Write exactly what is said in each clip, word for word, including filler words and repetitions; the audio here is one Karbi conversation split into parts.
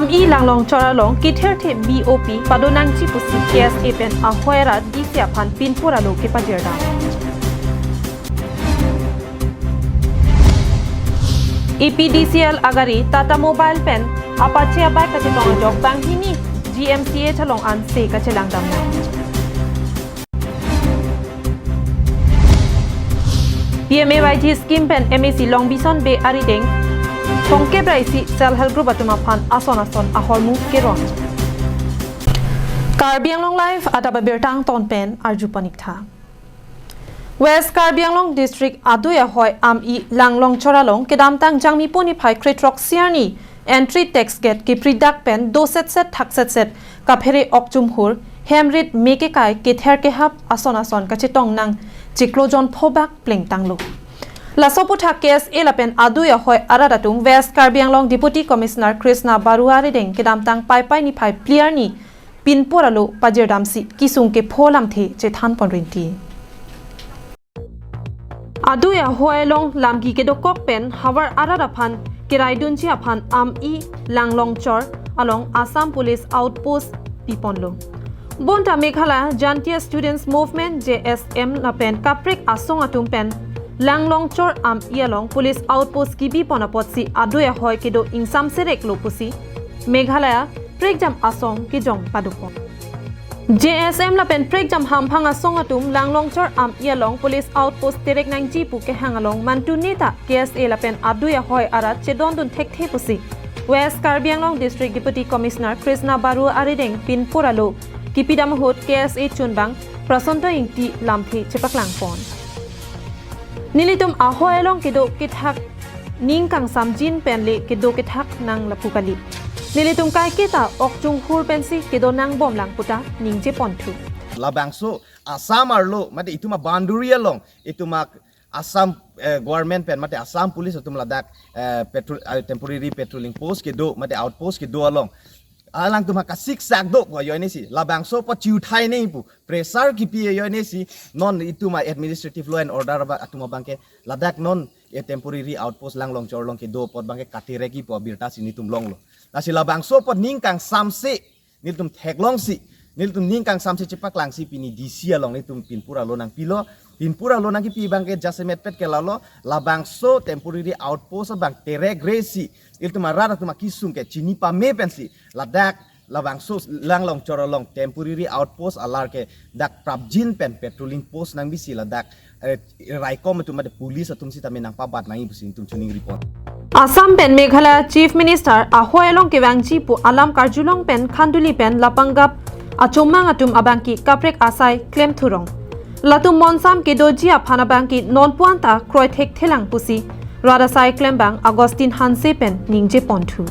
Amei Langlongchor along ketherthe B O P padonangji pusi K S A pen ahoi arat D C aphan pinpur alo kepajirdam. A P D C L agari Tata Mobile pen Apache abike kachetong ajok banghini G M C H along anse kachelangdamnang. P M A Y G scheme pen M A C Longbison Bey arideng tongkep ra isi self help group atum aphan ason ason ahormu keron. Karbi Anglong Live adap abirta angton pen arju pon ik tha. West Karbi Anglong District adui ahoi Amei Langlongchor along kedamtang Jangmipo niphai krethrok siarni entry tax gate kepridak pen dosetset thaksetset kaphere okchumhur, hemrit, me kekai, kether kehap ason ason kachetong nang chiklo jon phobak plengtanglo. Laso aputhak K S A lapen adui ahoi arat atum West Karbi Anglong Deputy Commissioner Krishna Barua arideng kedamtang Paipai niphai phli arni pinpur alo pajirdamsi kesung kepho lamthe chethan pon rinti. Adui ahoi along lamgi kedokok pen havar arat aphan keraidunji aphan Amei Langlongchor along Assam Police Outpost piponlo. Bonta Meghalaya Jaintia Students Movement, J S M lapen kaprek asong atum pen Langlongchor Amei along Police Outpost kebipon apotsi adui ahoi kedo ingsamsereklo pusi Meghalaya prekjam asong kejong padopon. J S M lapen prekjam hamphang asong atum Langlongchor Amei along Police Outpost terek nangji pu kehang along mantu neta K S A lapen adui ahoi arat chedondun thekthe pusi West Karbi Anglong District Deputy Commissioner Krishna Barua arideng pinpur alo kepidam ahut K S A chunbang Prasanto Ingti lamthe chepaklangpon. Nelitum ahoi along kedo kethak ning kangsamjin pen le kedo kethak nang lapu kali. Nelitum kaiketa okchumhur pensi kedo nangbomlang puta ningjeponthu. Labangso Assam arlo mate itum a-boundary along itum a-Assam, eh, government pen mate Assam Police atum ladak, eh, patrol, eh, temporary patrolling post kedo mate outpost kedo along alangtum ha kasiksak do pu ajoine si labangso apot chiuthai nangji pu pressure kipi ajoine si non itum a-administrative law and order aba atum abangke ladak non a-temporary outpost Langlongchor along kedo apot abangke katerekji pu abirta si nelitum longlo. Lasi labangso apot ning kangsamse nelitum theklongsi, nelitum ning kangsamse chepaklangsi pini D C along nelitum pinpur alo nangpilo, pinpur alo nangkipi abangke jasemetpet ke lalo, labangso temporary outpost abang terekre si nelitum arat atum akesung ke chini pame pensi ladak labangso Langlongchor along temporary outpost alar ke dak prapjin pen patrolling post nangbisi ladak, eh, raikom atum mate police atum sitame nangpabat nangji pusi nelitum chuning report. Assam pen Meghalaya Chief Minister ahoi along kevangji pu alam karjulong pen Khanduli pen Lapangap achomang atum abangke kaprek asai klemthurong. Latum monsam kedoji aphan abangke nonpu anta kroi thekthelang pusi rat asai klembang Augustine Hanse pen ningjeponthu.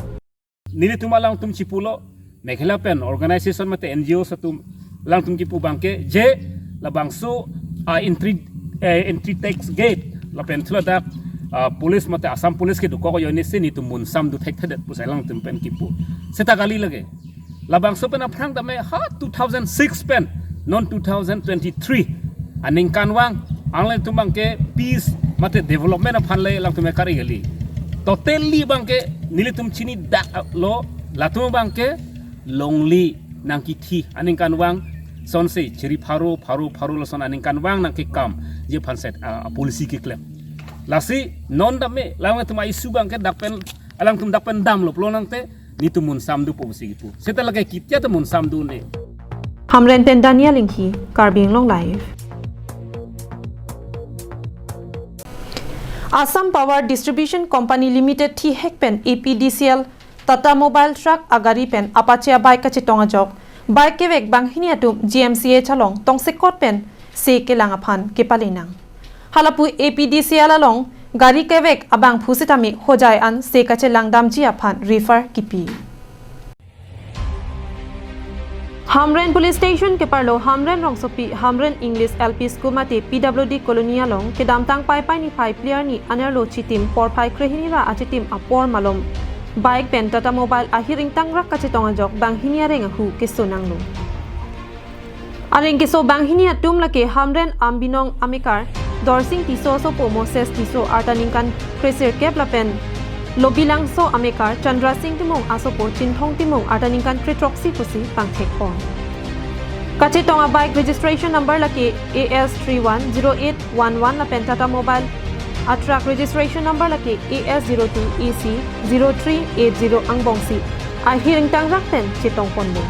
Nelitum alangtum chipulo, Meghalaya pen organization mate N G Os atum alangtum kipu abangke je labangso a-entry, eh, entry tax gate lapen thu ladak, ah, police mate Assam Police kedokok ajoine si nelitum monsam do thekthedet pusi alangtum pen kipu. Seta kali lake. Labangso pen aphrang tame ha two thousand six pen non two thousand twenty-three aningkanvang alangtum abangke peace mate development aphan le alangtum ekari kali. Totally abangke nelitum chinidak lo, latum abangke longle nangkithi aningkanvang sonsi chiri pharo pharo pharo lason aningkanvang nangkekam je aphan set, ah, policy keklem. Lasi non tame alangtum a-issue abangke dak pen alangtum dak pen damlo pulo nangte nelitum monsam do pusi kipu. Seta lake kitya ta monsam do ne. Hamren pen Daniel Inghi, Karbi Anglong Live. Assam Power Distribution Company Limited thihek pen A P D C L Tata Mobile Truck agari pen Apache abike kachetong ajok bike kevek banghini atum G M C H along tongsekot pen se kelang aphan kepalinang. Halapu A P D C L along gari kevek abangphu sitame hojai anse kachelangdamji aphan refer kipi. Hamren Police Station keparlo Hamren rongsopi Hamren English L P School mate P W D Colony along kedamtang Paipai niphai phli arni anerlo chitim porphai krehini ra achitim apor malom bike pen Tata Mobile ahir ingtangrak kachetong ajok banghini areng ahu keso nanglo. Areng keso banghini atum lake Hamren Ambinong amekar Dorsing Tisso asopo Moses Tisso arta ningkan kresirkep lapen Lobilangso amekar Chandra Singh Timung asopo Chinthong Timung arta ningkan kre throksi pusi pangthekpon. Kachetong a bike registration number lake A S three one zero eight one one lapen Tata Mobile a truck registration number lake A S zero two A C zero three eight zero angbongsi ahir ingtangrak pen chetongponlo.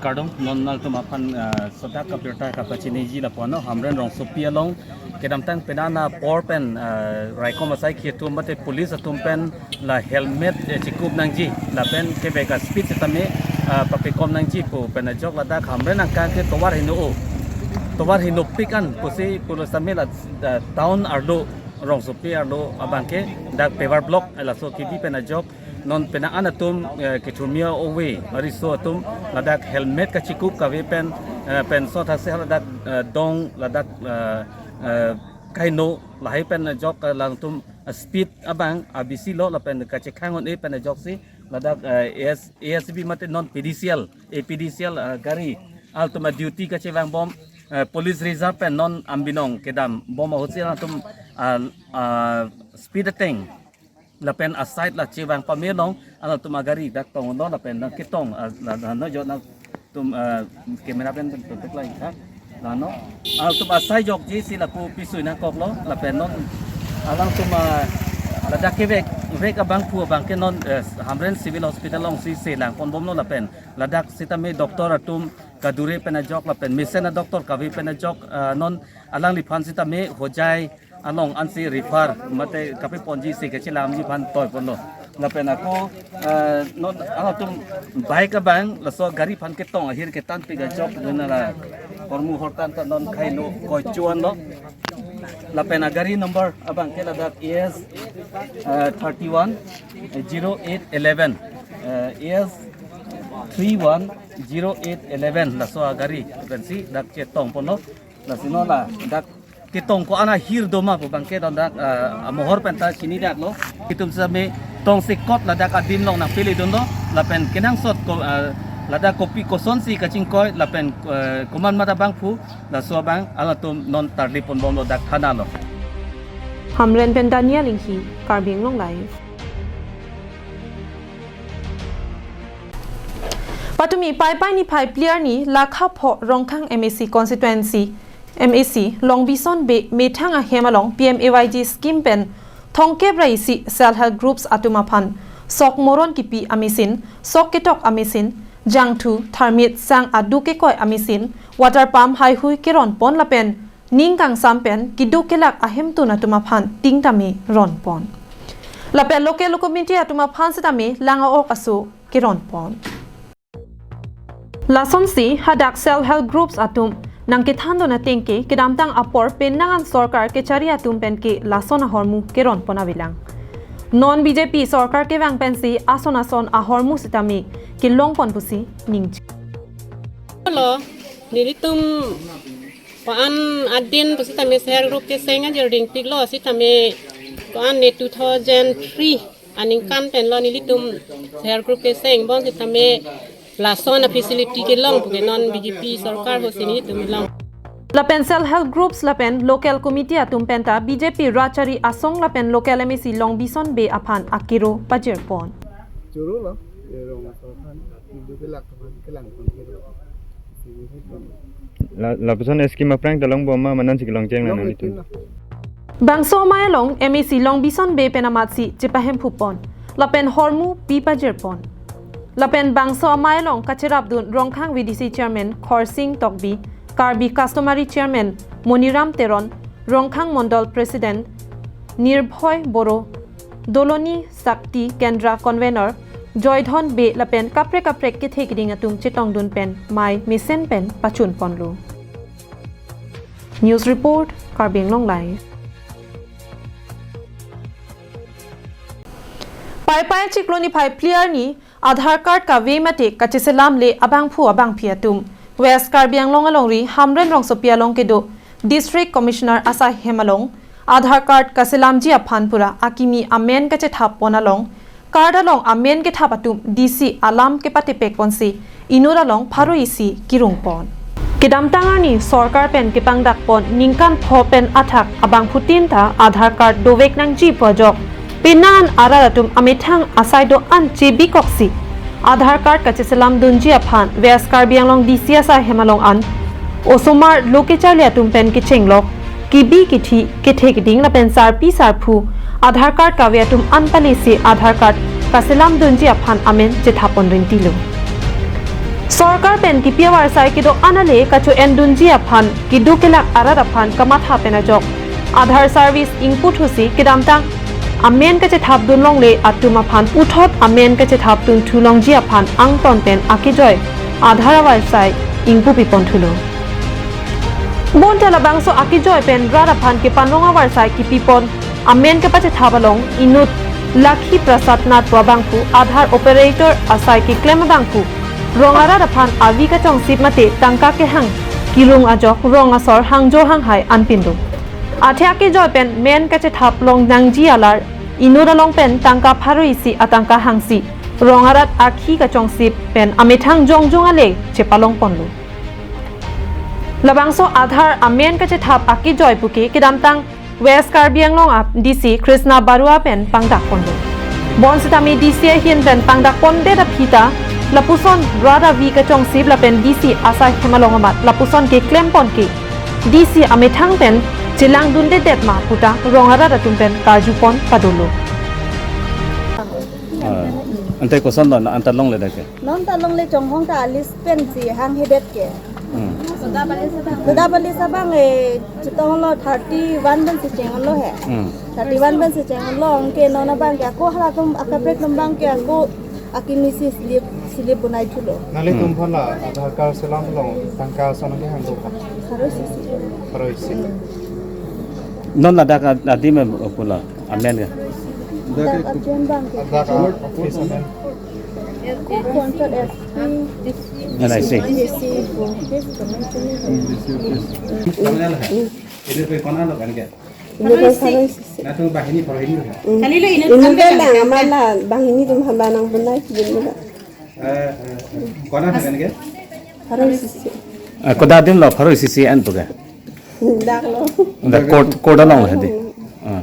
Kardom, non nangtum aphan, ah, sodak kabirta kapachiniji lapuan lo, Hamren rongsopi along kedamtang penang apor pen, ah, raikom asaikhi atum mate police atum pen la helmet, eh, chikup nangji lapen kevek a speed sitame, ah, papekom nangji pu pen ajok ladak Hamren angkang ke tovar heno-o, tovar henopik an pusi pulo sitame la, ah, town arlo, rongsopi arlo abang ke dak paver block, eh, laso kebi pen ajok non penang an atum, eh, kethurmi ove ariso atum ladak helmet kachikup kave pen, eh, penso thaksi ladak, eh, dong ladak, eh, eh, kaino lahai pen ajok, eh, alangtum, eh, speed abang abisi lo lapen kachekhang un-e pen ajoksi ladak, eh, A S, A S B mate non P D C L, A P D C L, eh, gari alangtum aduty kachevangbom, eh, police reserve pen non angbinong kedambom ahutsi alangtum, ah, ah, speed ateng lapen aside la chevang pame along alangtum agari dak tonglo lapen nangketong, ah, la, la, no jo nangtum, ah, camera pen tum tuk lai ha. Lano alangtum asai jokji si lapu pisui nangkoklo lapen non alangtum, ah, ladak kevek, vek abangphu abang ke non, eh, Hamren Civil Hospital alongsi selangponbomlo lapen ladak sitame doctor atum kadure pen ajok lapen mesen a doctor kave pen ajok, ah, non alangliphan sitame Hojai along ansi refer mate kapeponji si kachelamji aphan toiponlo. Lapen ako, eh, non alangtum bike abang laso gari aphan ketong ahir ketanpik ajok dun la hormu hortan ta non kaino koichuan lo. Lapen agari number abang ke ladak A S, eh, thirty one zero eight eleven, eh, A S three one zero eight eleven laso agari pensi dak chetongponlo. Lasi non ladak ketong ko-an ahir doma pu abang ke don dak, eh, amohor pen ta chinidaklo. Itum sitame tongsekot ladak adim along nangpeledunlo lapen kenangsot ko, eh, ladak kopi kosonsi kachingkoi lapen, eh, komat mat abangphu laso abang alangtum non tarliponbomlo dak thana along. Hamren pen Daniel Inghi, Karbi Anglong Live. Patumi Paipai niphai phli arni lakha pho Rongkhang M A C constituency, M A C Longbison Bey methang ahem along P M A Y G scheme pen thomkep ra isi self help groups atum aphan sok moron kipi amachine, sok ketok amachine, jangthu, thermit, sang aduk kekoi amachine, water pump haihui keronpon lapen ning kangsam pen keduk kelak ahemtun atum aphan ting tame ronpon. Lapen local committee atum aphan sitame lang a-ok aso keronpon. Lasonsi hadak self help groups atum nangkethandun ateng ke kedamtang apor penang an sorkar kechari atum pen ke lason ahormu keronpon avelang. Non B J P sorkar kevang pensi ason ason ahormu sitame kelongpon pusi ningje. Lo, nelitum ko-an adin pusitame self help group keseng ajir dingpiklo sitame ko-an ne two thousand three aningkan penlo nelitum self help group kesengbom sitame lason a facility kelong puke non B J P sorkar ahutsi nelitum long. Lapen self help groups lapen local committee atum penta B J P rachari asong lapen local M A C Longbison Bey aphan akiro pajirpon. Choro lo, erong sorkar, nelitum kelak teman kelang pun kiro. La, lapuson scheme aphrang ta longbom ma, manansi kelong cheng nang nelitum. Bangso amei along M A C Longbison Bey pen amatsi chepahemphupon lapen hormu pi pajirpon. Lapen bangso amei along kacherapdun Rongkhang V D C chairman Khorsing Tokbi, Karbi customary chairman Moniram Teron, Rongkhang Mondol President Nirbhoy Boro, Doloni Sakti Kendra Convener Joydhon Bey lapen kaprek kaprek kethe keding atum chetongdun pen mei mesen pen pachunponlo. News report, Karbi Anglong Live. Paipai chiklo niphai phli arni Aadhaar card kave mate kacheselamle abangphu abangphi atum West Karbi Anglong alongri Hamren rongsopi along kedo District Commissioner asai hem along Aadhaar card kaselamji aphan pura akimi amen kachethap pon along card along amen kethap atum D C alam kepatepek ponsi inut along pharo isi kirung pon. Kedamtang arni sorkar pen kepangdakpon ningkan pho pen athak abangphutin ta Aadhaar card dovek nangji pu ajok, penang arat atum amethang asai do-an chebikoksi Aadhaar card kacheselam dunji aphan West Karbi Anglong D C asai hem along an osomar lo kecharli atum pen kechenglok, kebi kethe, kethe keding lapen sarpi sarpo Aadhaar card kave atum an pale si Aadhaar card kaselam dunji aphan amen chethap pon rinti lo. Sorkar pen kipi avarsai kedo-an ale kacho-en dunji aphan kedo kelak arat aphan kamatha pen ajok Aadhaar service ingpu thusi kedamtang amen kachethap dun longle atum aphan puthot amen kachethap dun thu longji aphan angton pen akejoi Aadhaar avarsai ingpu pipon thulo. Bonta labangso akejoi pen rat aphan kepanong avarsai kipipon amen kepachethap along inut Lakhi Prasad Nath pu abangphu Aadhaar operator asai keklem abangphu rong arat aphan avi kachongsip mate tangka kehang kerung ajok rong asor hangjo hanghai anpin do. Athe akejoi pen men kachethap long nangji alar inut along pen tangka pharo isi atangka hangsi rong arat akhi kachongsip pen amethang jongjong ale chepalong ponlo. Labangso Aadhaar amen kachethap akejoi puke kedamtang West Karbi Anglong a D C Krishna Barua pen pangdak ponlo. Bonsitame D C ahin pen pangdak pondet aphi ta lapuson rat avi kachongsip lapen D C asai hem along amat lapuson keklem pon ke D C amethang pen chelang dundedet ma puta rong arat atum pen karju pon padolo. Ah, ante koson lo, anta longle dak ke? Non ta longle, chonghong ta alis pensi hanghedet ke. Hmm. Dodapalisa abang, eh, chetonglo thirty one pensi chenglo he. Hmm. Thirty one pensi chenglo, anke non abang ke ako halatum akaprek atum abang ke ako akimi si slip, slip bonai thulo. Nanglitum Hmm. aphan la Aadhaar card selam along tangka ason kehang do? Pharo isi. Pharo isi. Non ladak ad-, adim e pula amen ke? Dak arjun abang ke. Aadhaar card office amen. Ko Ponsot S P. N I C. D C ko. This is the mentioning. Hmm, D C office. Ini pe kona lo kan ke? Ini kan pharo isi. Nah, tu banghini pharo hini lo kan? Hmm. Kali lo ini Ini sampai kan kan? Amar la banghini atum hamba nang bonai din lo. Eh, eh, kona lo kan ke? Pharo isi. Ah, kodak adim lo pharo isi si an pu ke? Dak lo. Dak court, court along lo hadi. Ah.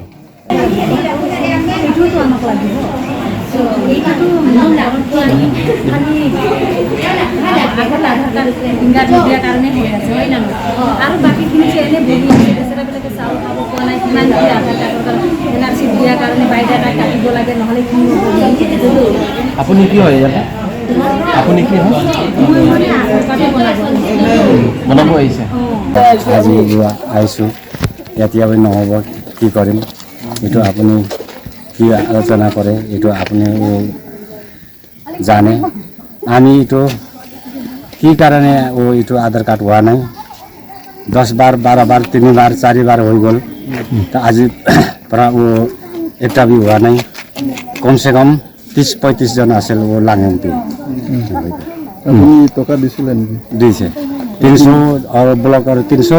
এইটোতো আমাক লাগিব। So, এইটোতো মোৰ আগততো আমি খালি আগতে আধাৰ card finger নিদিয়াৰ কাৰণে হৈ আছে, হয় নে নহয়? আৰু বাকীখিনি যে এনে বহি আছে, বেচেৰাবিলাকে চাউল খাব পোৱা নাই, কিমান কি আধাৰ কাৰ্ডৰ কাৰণে, এন আৰ চি দিয়াৰ কাৰণে বাইডাটা কাটিব লাগে, নহ'লে কি হ'ব? আপুনি কি হয় ইয়াতে? আপুনি কি হয়? মই মানে আধাৰ কাৰ্ডে বনাব। বনাব আহিছে? আজি আহিছোঁ, ইয়াতে আমি নহ'ব, কি কৰিম? এইটো আপুনি কি আলোচনা কৰে, এইটো আপুনি জানে। আমি এইটো কি কাৰণে এইটো আধাৰ কাৰ্ড হোৱা নাই, দহ বাৰ, বাৰ বাৰ, তিনিবাৰ, চাৰিবাৰ হৈ গ'ল। তো আজি পৰা এটা বি হোৱা নাই। কমচে কম ত্ৰিশ পঁয়ত্ৰিশ জন আছিল, ও লাঙেনটো। আপুনি টকা দিছিলে নেকি? দিছে। তিনিশ আৰু ব্লক আৰু তিনিশ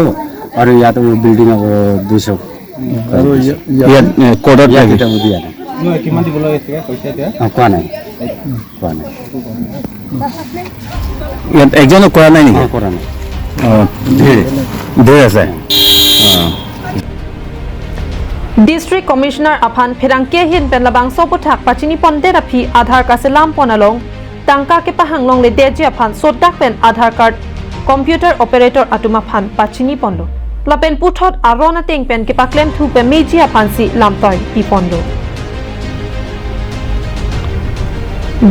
আৰু ইয়াত ও বিল্ডিং ও দুইশ। আৰু ইয়া-, ইয়াত ইয়াত, এ, কোডত ইয়াত লাগে। এটা দিয়া নাই। নহয়, কিমান দিব লাগে এতিয়া, পইচা এতিয়া? অ, কোৱা নাই। কোৱা নাই। ইয়াত একজনো কৰা নাই নেকি? অ, কৰা নাই। অ, ধেৰ, ধেৰ আছে। অ। District Commissioner aphan pherangke ahin pen labangso aputhak pachini pondet aphi Aadhaar kaselam pon along tangka kepahang longledetji aphan sodak pen Aadhaar card computer operator atum aphan pachini ponlo. Lapen puthot aron ateng pen kepaklem thu pemeji aphansi lamtoi pi ponlo.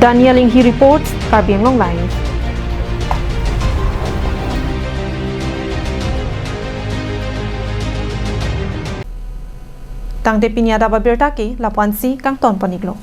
Daniel Inghi reports, Karbi Anglong Live. Tangte pini adap abirta ke lapu-ansi kangton pon-iklo.